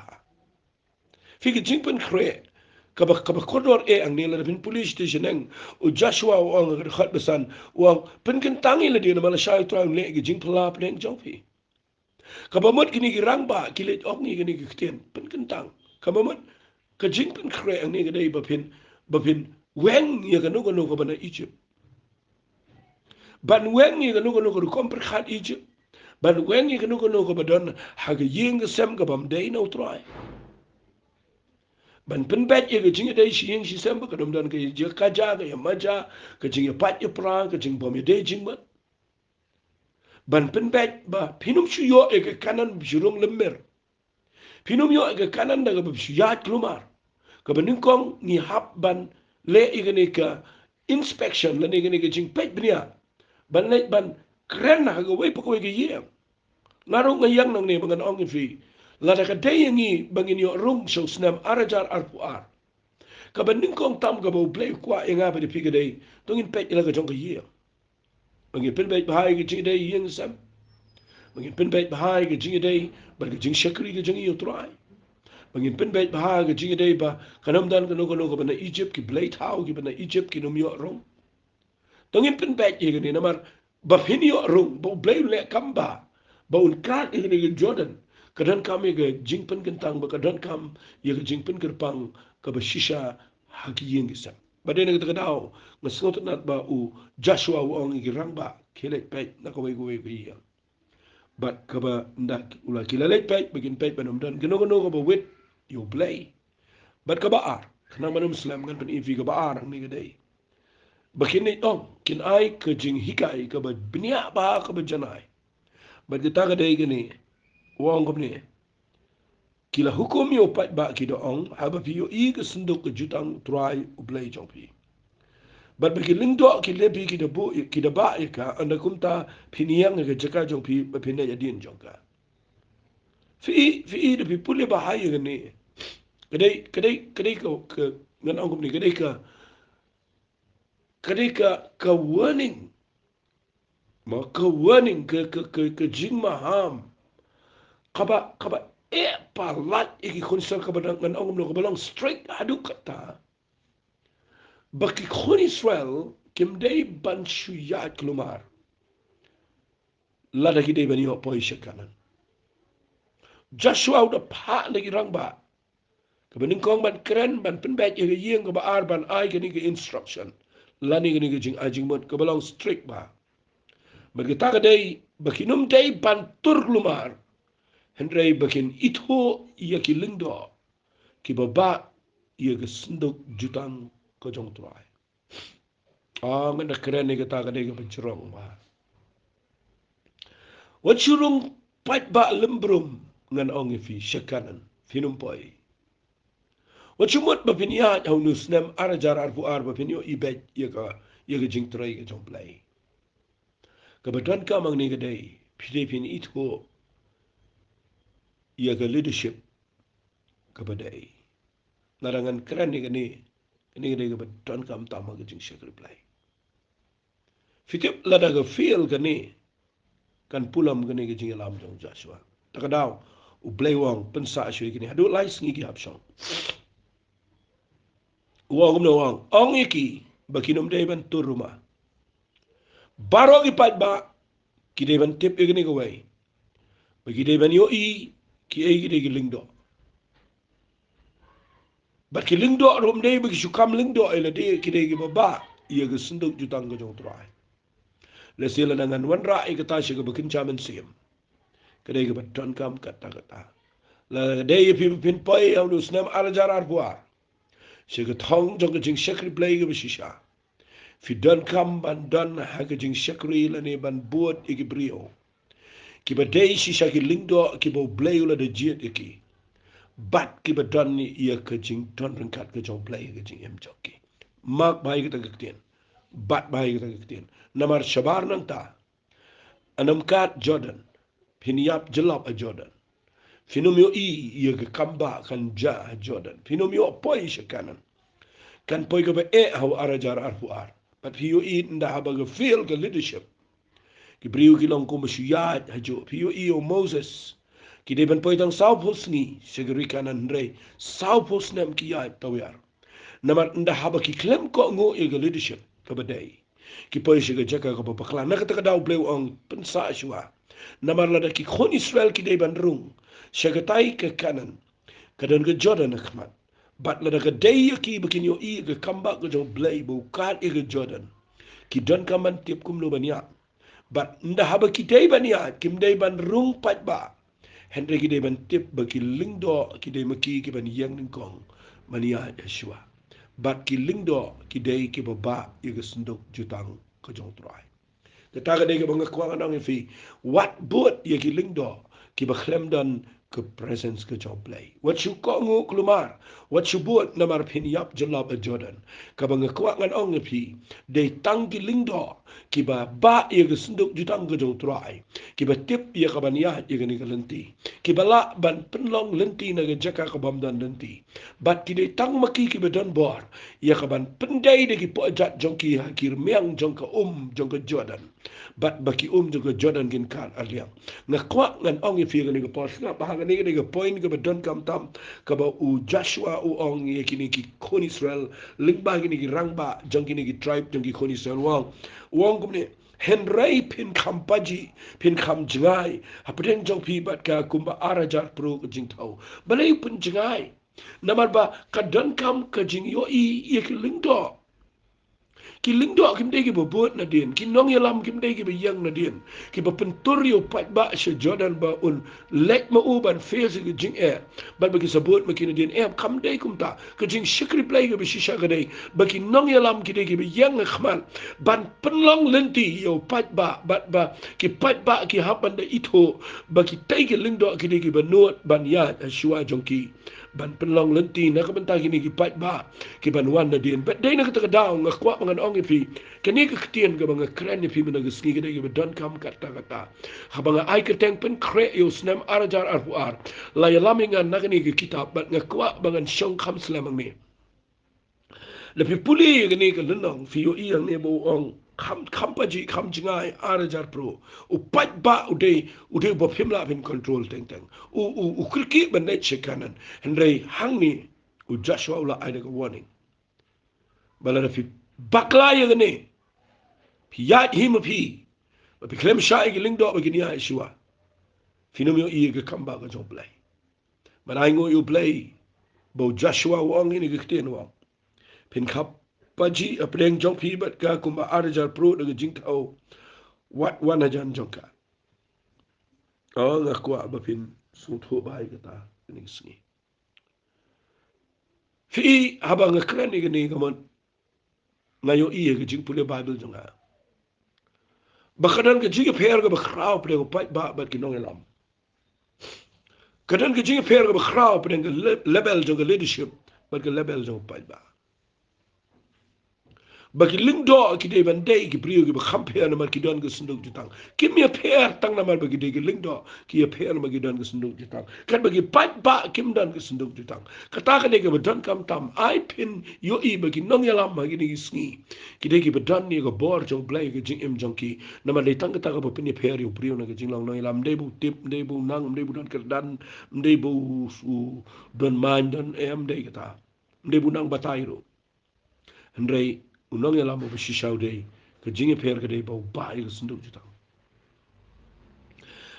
Phi, ka jingpynkhreh kaba, kaba kordor eh hangne, lada phin pule shatei shaneng, u Joshua u ong ha ka dkhot ba san, u ong, pynkyntang ïa lade namar lashai U Trai un leh ïa ka jingphylla pdeng jong phi. Kaba mut kine ki rangbah ki leit ong ïa kine ki ktien pynkyntang. Kaba mut ka jingpynkhreh hangne ka dei ba phin, ba phin weng ïa kano kano kaba na Egypt, ban weng ïa kano kano ka rukom pyrkhat Egypt, ban weng ïa kano kano kaba don ha ka ïing ka sem ka bym dei na U Trai, ban pynbeit ïa ka jingïadei shi ïing shi sem, ba kan ym don ka ïa ka ja, ka ïa ma ja, ka jingïapait ïapra, ka jingbym ïadei jingmut. ban pynbeit ba phin ym shu ïoh ïa ka Kanaan ba shu rung lymmir. Phin ym ïoh ïa ka Kanaan da kaba shu ïaid kulmar. Kaba nyngkong ngi hap ban leh ïa kane ka inspection lane kane ka jingpeit bniah. Ban leit ban kren ha kawei pa kawei ka ïing. Nga ruh nga ïeng nangne ba ngan ong ïa phi, lada ka dei ïa ngi ba ngin ïoh rung sha u snem ar hajar arphew ar, kaba nyngkong tam kaba U Blei u kwah ïa nga bad ïa phi ka dei, to ngin peit ïa la ka jong ka ïing. Ba ngin pynbeit bha ïa ka jingïadei ïing sem. Ba ngin pynbeit bha ïa ka jingïadei bad ka jingshakri ka jong ngi ïa U Trai. Ba ngin pynbeit bha ïa ka jingïadei ba kan ym don kano kano kaba na Egypt, ki blei thaw kiba na Egypt kin ym ïoh rung. To ngin pynbeit ïa kane namar ba phin ïoh rung, ba U Blei u leh kam ba, ba un kad ïa kane ka Jordan, ka donkam ïa ka jingpynkyntang bad ka donkam ïa ka jingpynkyrpang kaba shisha ha ki ïing ki sem. Bad dei na kata ka daw nga sngewtynnat ba u Joshua u ong ïa ki rangbah, khie leit peit na kawei kawei ka ïing. Bad kaba ynda u la, khie la leit peit, ba kin peit ban ym don kano kano kaba wit ïa U Blei. Bad kaba ar, khnang ban ym slem, ngan pyni ïa phi kaba ar hangne ka dei ba kin ïeit, ong, kin ai ka jinghikai kaba bniah bha kaba janai. Bad kata ka dei kane, u ong kumne, ki la hukum ïa u paidbah, ki da ong, haba phi ïohi ka synduk ka jutang U Trai U Blei jong phi, bad ba ki lyngdoh ki lynti ki da buh, ki da bah ïa ka, ynda kumta phin ïeng ha ka jaka jong phi bad phin leit hadien jong ka. Phi, phi, da phi pule bha ïa kane. Ka dei, ka dei, ka dei ka, ka, ngan ong kumne, ka dei ka, ka dei ka, ka warning. Mo, ka warning, ka, ka, ka, ka jingmaham kaba, kaba eh palat ïa ki khun Israel, kaba dang, ngan ong kumno, kaba long strict haduh katta ba ki khun Israel kim dei ban shu ïaid kulmar lada ki dei ban ïoh poi sha Kanaan. Joshua u da phah na ki rangbah, kaba nyngkong ban kren, ban pynbeit ïa ka ïing, kaba ar ban ai kane ka instruction lane kane ka jingai jingmut kaba long strict bha. Bad kata ka dei ba kin ym dei ban tur kulmar, hynrei ba kin ithuh ïa ki lyngdoh kiba bah ïa ka synduk jutang ka jong U Trai. Ah, ngan da kren ïa kata ka dei kaba jrong bha. Wat shu rung paidbah lymbrum, ngan ong ïa phi, sha Kanaan phin ym poi. Wat shu mut ba phin ïaid ha une u snem ar hajar arphew ar ba phin ïohi beit ïa ka, ïa ka jingtrei ka jong U Blei. Kaba donkam hangne ka dei, phi dei phin ithuh ïa ka leadership kaba dei. Lada ngan kren ïa kane, kane ka dei kaba donkam tam ha ka jingshakri Blei. Phi tip lada ka fail kane, kan pulom kane ka jingïalam jong Joshua. Ta ka daw U Blei u ong, pynsah shuwa ïa kine haduh lai sngi ki hap shong. U ong kumno, u ong, ong ïa ki ba kin ym dei ban tur kulmar. Baroh ki paidbah ki dei ban tip ïa kane kawei, ba ki dei ban ïohi kiei ki dei ki lyngdoh. Bad ki lyngdoh ruh ym dei ba ki shu kam lyngdoh ïa lade, ki dei kiba bah ïa ka synduk jutang ka jong U Trai. Lehse lada ngan wanrah ïa kata sha kaba kynja mynsiem, ka dei kaba donkam katta katta. Lada ka dei ïa phi ba phin poi ha une u snem ar hajar arphew ar sha ka thong jong ka jingshakri Blei kaba shisha, phi donkam ban don ha ka jingshakri lane ban bud ïa ki briew kiba dei shisha ki lyngdoh kiba U Blei u la da jied ïa ki, bad kiba don ïa ka jingdon ryngkat ka jong U Blei ha ka jingim jong ki. Mark bha ïa kata ka ktien. Bat bha ïa kata ka ktien. Namar shabar nangta, ha nym kat Jordan, phin ïap jyllop ha Jordan. Phin ym ïohi ïa ka kam ba kan jia ha Jordan. Phin ym ïoh poi sha Kanaan. Kan poi kaba eh ha u ar hajar arphew ar. Bad phi ïohi ynda haba ka fail ka leadership, ki briew ki long kumba shu ïaid hajuh. Phi ïohi ïa u Moses, ki dei ban poi tang sawphew sngi sha ka ri Kanaan, hynrei sawphew snem ki ïaid tawiar. Namar ynda haba ki khlem kohnguh ïa ka leadership kaba dei, ki poi sha ka jaka kaba bakla. Na kata ka daw U Blei u ong, pynsah shuwa. Namar lada ki khun Israel ki dei ban rung sha katai ka Kanaan, ka don ka Jordan ha khmat. Bad lada ka dei ïa ki ba kin ïohi ïa ka kam ba ka jong U Blei ba u kat ïa ka Jordan, ki donkam ban tip kumno ban ïap. Bad ynda haba ki dei ban ïaid, kim dei ban rung paidbah, hynrei ki dei ban tip ba ki lyngdoh ki dei ma ki ki ban ïeng nyngkong ban ïaid ha shuwa. Bad ki lyngdoh ki dei kiba bah ïa ka synduk jutang ka jong U Trai. Kata ka dei kaba nga kwah ngan ong ïa phi. Wat bud ïa ki lyngdoh kiba khlem don ka presence ka jong U Blei. Wat shu kohnguh kulmar. Wat shu bud namar phin ïap jyllop ha Jordan. Kaba nga kwah ngan ong ïa phi, dei tang ki lyngdoh kiba bah ïa ka synduk jutang ka jong U Trai, kiba tip ïa kaban ïaid ïa kane ka lynti, kiba lah ban pynlong lynti na ka jaka ka bym don lynti. Bad ki dei tang ma ki kiba don bor ïa kaban pyndei da ki pohjat jong ki ha ki rmiang jong ka um jong ka Jordan. Bad ba ki um jong ka Jordan kin kar arliang. Nga kwah ngan ong ïa phi kane ka por, sngap ba ha kane ka dei ka point kaba donkam tam, kaba u Joshua u ong ïa kine ki khun Israel, lyngba kine ki rangbah jong kine ki tribe jong ki khun Israel, u ong, u ong kumne: Hynrei phin kham pajih, phin kham jngai hapdeng jong phi bad ka kumba ar hajar pruh ka jingthaw. Balei phin jngai? Namar ba ka donkam ka jingïohi ïa ki lyngdoh. Ki lyngdoh kim dei kiba bud nadien, ki nongïalam kim dei kiba ïeng nadien, kiba pyntur ïa u paidbah sha Jordan ba un leit ma u ban face ïa ka jingeh, bad ba ki sa bud ma ki nadien. Em, kam dei kumta. Ka jingshakri Blei kaba shisha ka dei ba ki nongïalam ki dei kiba ïeng ha khmat ban pynlong lynti ïa u paidbah, bad ba ki paidbah ki hap ban da ithuh ba kitei ki lyngdoh ki dei kiba nud ban ïaid ha shuwa jong ki ban pynlong lynti na ka bynta kine ki paidbah kiban wan nadien. Bad dei na kata ka daw nga kwah ba ngan ong ïa phi kane ka ktien kaba nga kren ïa phi mynta ka sngi, ka dei kaba donkam katta katta. Haba nga ai kyrteng pynkhreh ïa u snem ar hajar arphew ar, la ïalam ïa nga na kane ka kitab, bad nga kwah ba ngan shong kham slem hangne. Lada phi pule ïa kane ka lynnong, phi ïohi hangne ba u ong, kham, kham pajih, kham jngai, ar hajar pruh. U paidbah u dei, u dei uba phim lah phin control teng teng. U, u, u kyrkieh ban leit sha Kanan. Hynrei hangne u Joshua u la ai da ka warning ba lada phi bakla ïa kane, phi ïaid hi ma phi, ba phi khlem shah ïa ki lyngdoh ba kin ïaid shuwa, phin ym ïohi ïa ka kam ba ka jong U Blei. Bad ainguh ïa U Blei ba u Joshua u ong ïa kane ka ktien, u ong, phin kham pajih hapdeng jong phi bad ka kumba ar hajar pruh da ka jingthaw wat wan hajan jong ka. O, nga kwah ba phin sngewthuh bha ïa kata kane ka sngi. Phi, haba nga kren ïa kane ka mon, nga ïohi ïa ka jingpule Baibl jong nga ba ka don ka jingïapher kaba khraw hapdeng u paidbah bad ki nongïalam. Ka don ka jingïapher kaba khraw hapdeng ka le-, level jong ka leadership bad ka level jong u paidbah. Ba ki lyngdoh ki dei ban dei ki briew kiba kham pher namar ki don ka synduk jutang. Kim ïapher tang namar ba ki dei ki lyngdoh, ki ïapher namar ki don ka synduk jutang. Katba ki paidbah kim don ka synduk jutang. Kata ka dei kaba donkam tam. Ai phin ïohi ba ki nongïalam ha kine ki sngi ki dei kiba don ïa ka bor jong U Blei ha ka jingim jong ki. Namar dei tang kata kaba pynïapher ïa u briew na ka jinglong nongïalam. Ym dei ba u tip, ym dei ba u nang, ym dei ba u don kyrdan, ym dei ba u, u don main don em, ym dei kata. Ym dei ba u nang batai ruh. Hynrei u nongïalam uba shisha u dei, ka jingïapher ka dei ba u bah ïa ka synduk jutang.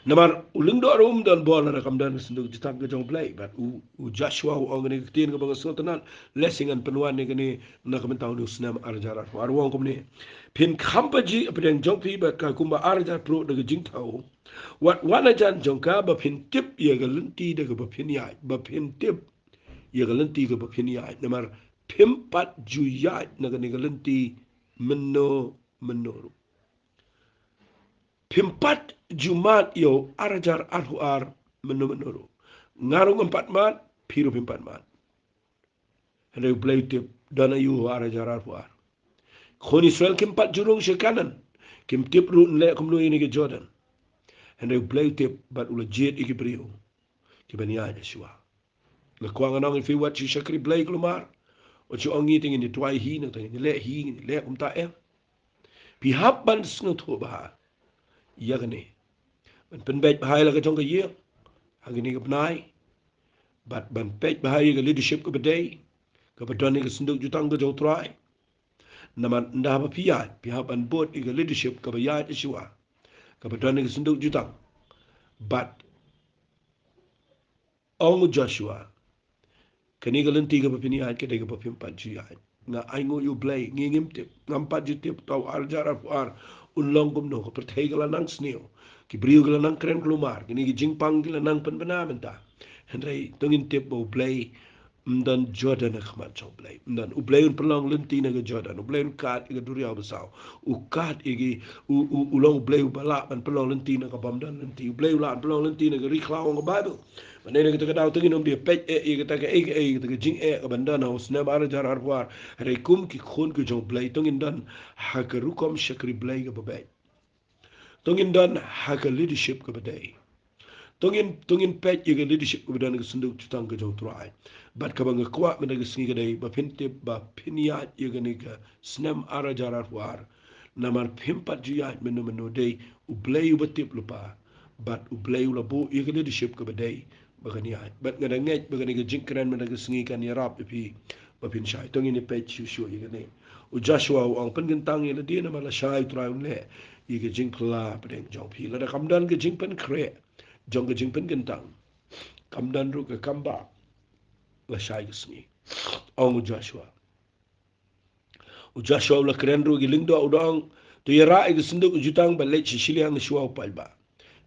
Namar u lyngdoh ruh um don bor lada kam don ka synduk jutang ka jong U Blei. Bad u, u Joshua u ong kane ka ktien kaba nga sngewtynnat, lehse ngan pynwan ïa kane na ka bynta une u snem ar hajar arphew ar, u ong kumne: Phin kham pajih hapdeng jong phi bad ka kumba ar hajar pruh da ka jingthaw wat wan hajan jong ka, ba phin tip ïa ka lynti da kaba phin ïaid, ba phin tip ïa ka lynti kaba phin ïaid. Namar phim pat ju ïaid na kane ka lynti mynno mynno ruh. Phim pat ju mad ïa u ar hajar arphew ar mynno mynno ruh. Nga ruh ngam pat mad, phi ruh phim pat mad. Hynrei U Blei u tip, don aïu ha u ar hajar arphew ar. Khun Israel kim pat ju rung sha Kanan, kim tip ruh yn leh kumno ïa kane ka Jordan. Hynrei U Blei u tip bad u la jied ïa ki briew kiban ïaid shuwa. Nga kwah ngan ong ïa phi, wat shu shakri Blei kulmar. Wat shu ong ngi te ngin ïa duwai hi, nangta ngin ïa leh hi, ngin ïa leh kumta, em. Phi hap ban sngewthuh bha ïa kane. Ban pynbeit bha ïa la ka jong ka ïing ha kine ki bnai. Bad ban peit bha ïa ka leadership kaba dei, kaba don ïa ka synduk jutang ka jong U Trai. Namar ynda haba phi ïaid, phi hap ban bud ïa ka leadership kaba ïaid shuwa, kaba don ïa ka synduk jutang. Bad ong u Joshua, kane ka lynti kaba phin ïaid ka dei kaba phim pat ju ïaid. Nga ainguh ïa U Blei, ngi ngim tip, ngam pat ju tip, ta u ar hajar arphew ar un long kumno, ka pyrthei ka la nang sniew, ki briew ki la nang kren kulmar, kine ki jingpang ki la nang pynbna mynta. Hynrei to ngin tip ba U Blei Ym don Jordan ha khmat jong U Blei. Ym don. U Blei un pynlong lynti na ka Jordan. U Blei un kad ïa ka duriaw basaw. U kad ïa ki, u, u, u long U Blei uba lah ban pynlong lynti na ka bym don lynti. U Blei u lah ban pynlong lynti na ka ri khlaw ha ka Baibl. Mynne na kata ka daw to ngin ym dei peit eh ïa kata kaei kaei, kata ka jingeh kaban don ha u snem ar hajar arphew ar. Hynrei kum ki khun ki jong U Blei to ngin don ha ka rukom shakri Blei kaba beit. To ngin don ha ka leadership kaba dei. To ngin, to ngin peit ïa ka leadership kaba don ha ka synduk jutang ka jong U Trai. Bad kaba nga kwah mynta ka sngi ka dei ba phin tip ba phin ïaid ïa kane ka snem ar hajar arphew ar. Namar phim pat ju ïaid mynno mynno, dei U Blei uba tip lypa. Bad U Blei u la buh ïa ka leadership kaba dei ba kan ïaid. Bad nga da ngeit ba kane ka jingkren mynta ka sngi kan ïarap ïa phi ba phin shai. To ngin ïa peit shuh shuh ïa kane. U Joshua u ong, pynkyntang ïa lade namar lashai U Trai un leh ïa ka jingphylla pdeng jong phi. Lada kam don ka jingpynkhreh jong ka jingpynkyntang, kam don ruh ka kambah lashai ka sngi, ong u Joshua. U Joshua u la kren ruh ïa ki lyngdoh, u da ong, to ïarah ïa ka synduk jutang bad leit sha shiliang shuwa u paidbah.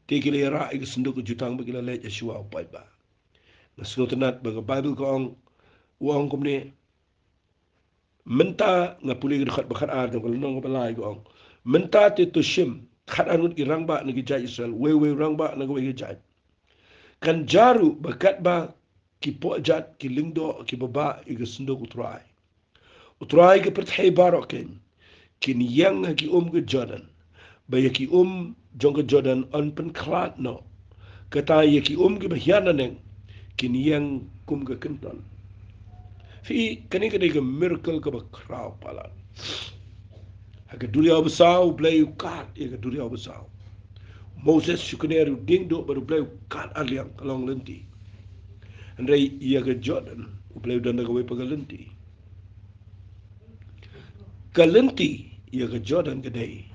Te ki la ïarah ïa ka synduk jutang bad ki la leit shuwa u paidbah. Nga sngewtynnat ba ka Baibl ka ong, u ong kumne, mynta, nga pule ka dkhot ba khatar jong ka lynnong kaba lai, ka ong, mynta te to shim khatar ngut ki rangbah na ki jait Israel, uwei uwei u rangbah na kawei ka jait. Kan jia ruh ba katba ki pohjat ki lyngdoh kiba bah ïa ka synduk U Trai, U Trai ka pyrthei baroh keiñ, kin ïeng ha ki um ka Jordan, ba ïa ki um jong ka Jordan yn pynkhlad noh. Kata ïa ki um kiba hiar naneng kin ïeng kum ka kynton. Phi, kane ka dei ka miracle kaba khraw palat. Ha ka duriaw basaw U Blei u kad ïa ka duriaw basaw. Moses shu kner, u dieng duh bad U Blei u kad arliang, ka long lynti. Hynrei ïa ka Jordan U Blei u don da kawei pat ka lynti. Ka lynti ïa ka Jordan ka dei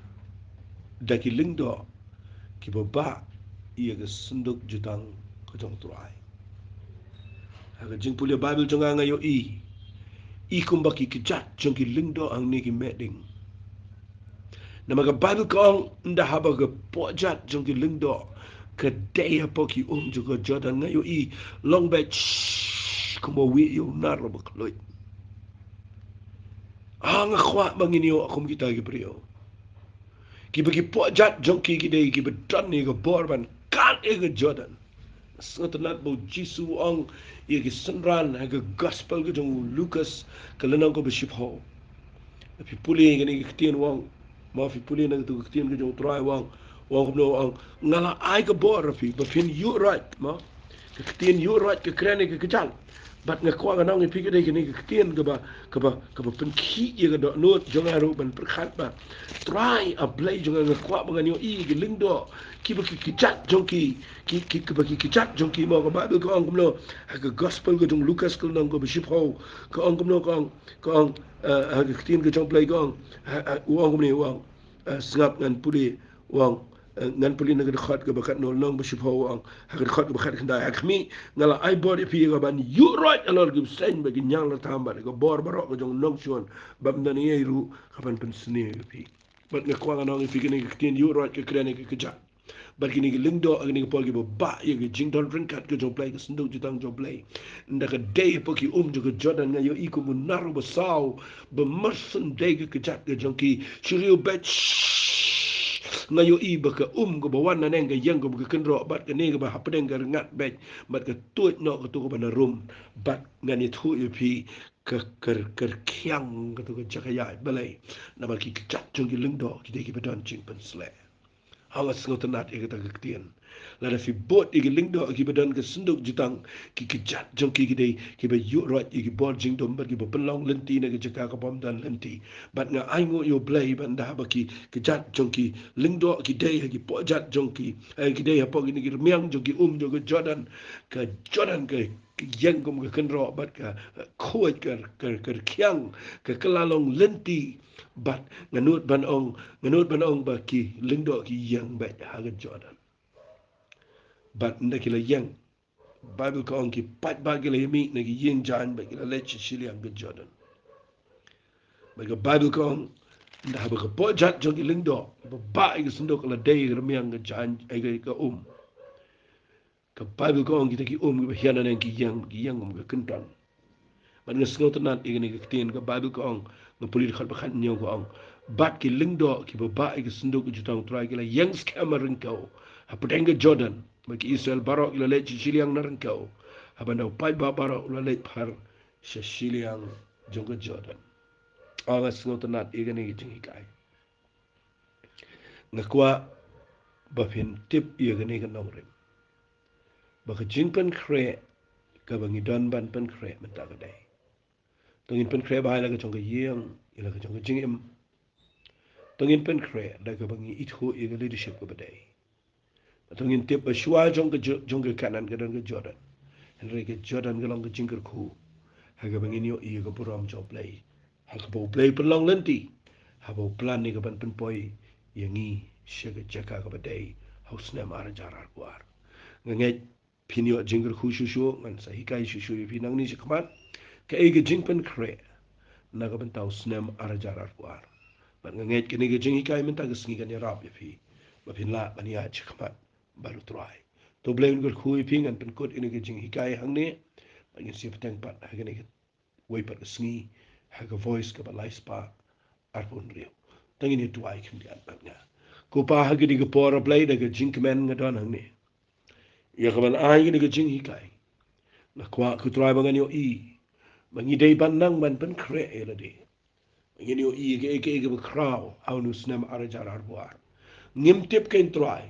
da ki lyngdoh kiba bah ïa ka synduk jutang ka jong U Trai. Ha ka jingpule Baibl jong nga, nga ïohi i kumba ki kjat jong ki lyngdoh hangne ki meh ding. Namar ka Baibl ka ong, ynda haba ka pohjat jong ki lyngdoh ka dei hapoh ki um jong ka Jordan, nga ïohi long beit, shh, kumba wieh ïa u nar uba khluit. Ah, nga kwah ba ngin ïoh kum kita ki briew kiba ki pohjat jong ki ki dei kiba don ïa ka bor ban kad ïa ka Jordan. Sngewtynnat ba U Jisu u ong ïa ki synran ha ka gospel ka jong u Lukas, ka lynnong kaba shiphew. Phi pule ïa kane ka ktien, u ong, ma, phi pule na kata ka ktien ka jong U Trai, u ong, u ong kumno, u ong, nga la ai ka bor ha phi ba phin ïuhroit, ma. Ka ktien ïuhroit ka kren ïa ka kjat. Bad nga kwah ngan ong ïa phi ka dei kane ka ktien kaba, kaba, kaba pynkhih ïa ka dohnud jong nga ruh ban pyrkhat ba Trai, A Blei jong nga, nga kwah ba ngan ïohi ïa ki lyngdoh kiba ki kjat jong ki, ki, ki, kiba ki kjat jong ki, ma. Ka Baibl ka ong kumno ha ka gospel ka jong u Lukas, ka lynnong kaba shiphew, ka ong kumno, ka ong, ka ong, eh, ha ka ktien ka jong U Blei ka ong, ha, ha, u ong kumne, u ong, eh, sngap, ngan pule, u ong, eh, ngan pule na ka dkhot kaba khatnoh, lynnong ba shiphew, u ong, ha ka dkhot kaba khatkhyndai, ha khmih, nga la ai bor ïa phi ïa ka ban ïuhroit halor ki bseiñ bad ki ñianglatkham bad ka bor baroh ka jong u nongshun, bad ym don ei ei ruh ka ban pynsniew ïa phi. Bad nga kwah ngan ong ïa phi, kane ka ktien ïuhroit ka kren ïa ka kjat. Bad kine ki lyngdoh ha kine ki por kiba bah ïa ka jingdon ryngkat ka jong U Blei, ka synduk jutang jong U Blei, ynda ka dei hapoh ki um jong ka Jordan, nga ïohi kum u nar uba saw ba myrsiem dei ka kjat ka jong ki. Shu riewbeit, shh, nga ïohi ba ka um kaba wan naneng ka ïeng kum ka kynroh, bad kane kaba hapdeng ka rngat beit, bad ka tuid noh kato kaba na rum. Bad ngan ïathuh ïa phi, ka, ka, ka rkhiang kato ka jaka ïaid balei? Namar ki kjat jong ki lyngdoh ki dei kiba don jingpynsleh. Nga sngewtynnat ïa kata ka ktien. Lada phi bud ïa ki lyngdoh kiba don ka synduk jutang, ki kjat jong ki ki dei kiba ïuhroit ïa ki bor jingdum bad kiba pynlong lynti na ka jaka ka bym don lynti. Bad nga ainguh ïa U Blei ba ynda haba ki kjat jong ki lyngdoh ki dei ha ki pohjat jong ki, eh, ki dei hapoh kine ki rmiang jong ki um jong ka Jordan, ka Jordan ka ïeng kum ka kynroh bad ka, eh, khuid, ka, ka, ka rkhiang, ka kylla long lynti. Bad nga nud ban ong, nga nud ban ong ba ki lyngdoh ki ïeng beit ha ka Jordan. Bad ynda ki la ïeng, Baibl ka ong ki paidbah ki la ïamih na ki ïing jaiñ bad ki la leit sha shiliang ka Jordan. Bad ka Baibl ka ong, ynda haba ka pohjat jong ki lyngdoh kiba bah ïa ka synduk ka la dei ha ka rmiang ka jaiñ, eh, ka, ka um, ka Baibl ka ong kita ki um kiba hiar naneng ki ïeng, ki ïeng kum ka kynton. Bad nga sngewtynnad ïa kane ka ktien ka Baibl ka ong, nga pule dkhot ba khathynñiew ka ong, bad ki lyngdoh kiba bah ïa ka synduk ka jutang u Trai ki la ïeng skhem ha ryngkew hapdeng ka Jordan, bad ki Israel baroh ki la leit sha shiliang na ryngkew, haba u paidbah baroh u la leit phar sha shiliang jong ka Jordan. Nga sngewtynnad ïa kane ka jinghikai. Nga kwah ba phin tip ïa kane ka nongrim, ba ka jingpynkhreh kaba ngi don ban pynkhreh mynta ka dei, to ngin pynkhreh bha ïa la ka jong ka ïing, ïa la ka jong ka jingim. To ngin pynkhreh da kaba ngi ithuh ïa ka leadership kaba dei. To ngin tip ba shuwa jong ka Jo-, jong ka Kanaan ka don ka Jordan. Hynrei ka Jordan ka long ka jingkyrkhu ha kaba ngin ïohi ïa ka burom jong U Blei, ha kaba U Blei u pynlong lynti haba u plan ïa ka ban pynpoi ïa ngi sha ka jaka kaba dei ha u snem ar hajar arphew ar. Nga ngeit phin ïoh jingkyrkhu shuh shuh, ngan sa hikai shuh shuh ïa phi nangne shakhmat kaei ka jingpynkhreh na ka bynta u snem ar hajar arphew ar. Bad nga ngeit kane ka jinghikai mynta ka sngi kan ïarap ïa phi ba phin lah ban ïaid shakhmat bad U Trai. To U Blei un kyrkhu ïa phi. Ngan pynkut ïa kane ka jinghikai hangne bad ngin sa ïa bteng pat ha kane kawei pat ka sngi ha ka Voice kaba lai spah arphew hynriew. To ngin ïa duwai khyndiat bad nga. Ko Pa, ha kane ka por, A Blei, da ka jingkmen nga don hangne ïa ka ban ai kane ka jinghikai. Nga kwah, ko Trai, ba ngan ïohi ba ngi dei ban nang ban pynkhreh ïa lade. Ngin ïohi ïa kaei kaei kaba khraw ha une u snem ar hajar arphew ar. Ngim tip, ko Trai,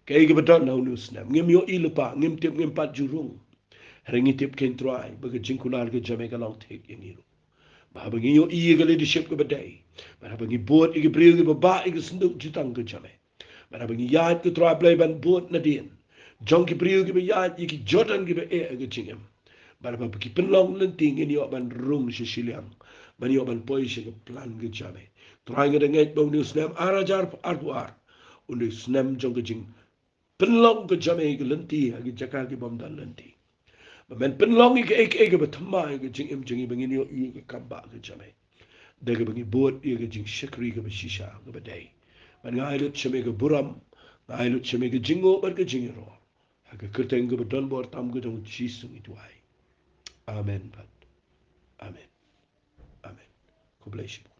kaei kaba don ha une u snem. Ngim ïohi lypa, ngim tip, ngim pat ju rung. Hynrei ngi tip, ko Trai, ba ka jingkular ka jong me ka long thik ïa ngi ruh. Ba haba ngi ïohi ïa ka leadership kaba dei, ba haba ngi bud ïa ki briew kiba bah ïa ka synduk jutang ka jong me, ba haba ngi ïaid, ko Trai Blei, ban bud nadien jong ki briew kiba ïaid ïa ki Jordan kiba eh ha ka jingim, ba haba ki pynlong lynti ngin ïoh ban rung sha shiliang, ban ïoh ban poi sha ka plan ka jong me. Trai, nga da ngeit ba une u snem ar hajar arphew ar un dei u snem jong ka jing pynlong ka jong me ïa ka lynti ha ki jaka ki bym don lynti. Ba men pynlong ïa kaei kaei kaba thymmai ïa ka jingim jong ngi, ba ngin ïohi ïa ka kam bah ka jong me, da kaba ngi bud ïa ka jingshakri kaba shisha kaba dei. Bad nga ai lut sha me ka burom, nga ai lut sha me ka jingnguh bad ka jingïaroh. Ha ka kyrteng kaba don bor tam ka jong U Jisu ngi duwai. Amen bad amen. Amen. God bless you.